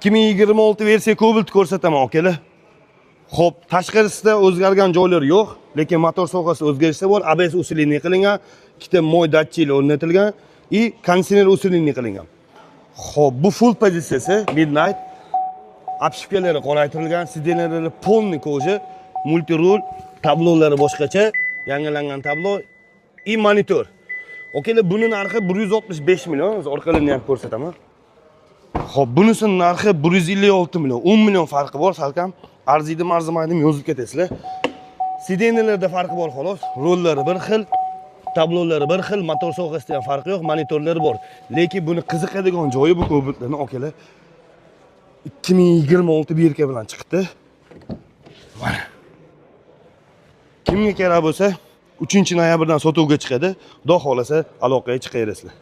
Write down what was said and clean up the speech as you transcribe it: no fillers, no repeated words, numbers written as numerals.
2026 versiya Cobalt ko'rsataman, akalar. Xo'p, tashqarisida o'zgargan joylari yo'q, lekin motor sohasida o'zgarishlar bor. ABS усиление qilingan, ikkita мой datchiklar o'rnatilgan и konditsioner усиление qilingan. Xo'p, bu full pozitsiyasi Midnight. Обшивка lari qoraytirilgan, сиденья lari полный кожа, мультируль, tablolari boshqacha, yangilangan tablo и monitor. Okalar, buni narxi 165 million. Hozir orqalarini ham ko'rsataman. Xo'p, bunisini narxi 156 million. 10 million farqi bor, salkam. Arziydimi, arzimaydimi, yozib ketasizlar. Сиденья larda farqi bor xolos. Rollari bir xil, tablolari bir xil, motor sohasida ham farqi yo'q, monitorlari bor. Lekin buni qiziqadigan joyi, bu Cobaltlarni, okalar, 2026 бирка bilan chiqdi. Mana. Kimga kerak bo'lsa, 3 noyabrdan sotuvga chiqadi. Xudo xohlasa, aloqaga chiqaverasizlar.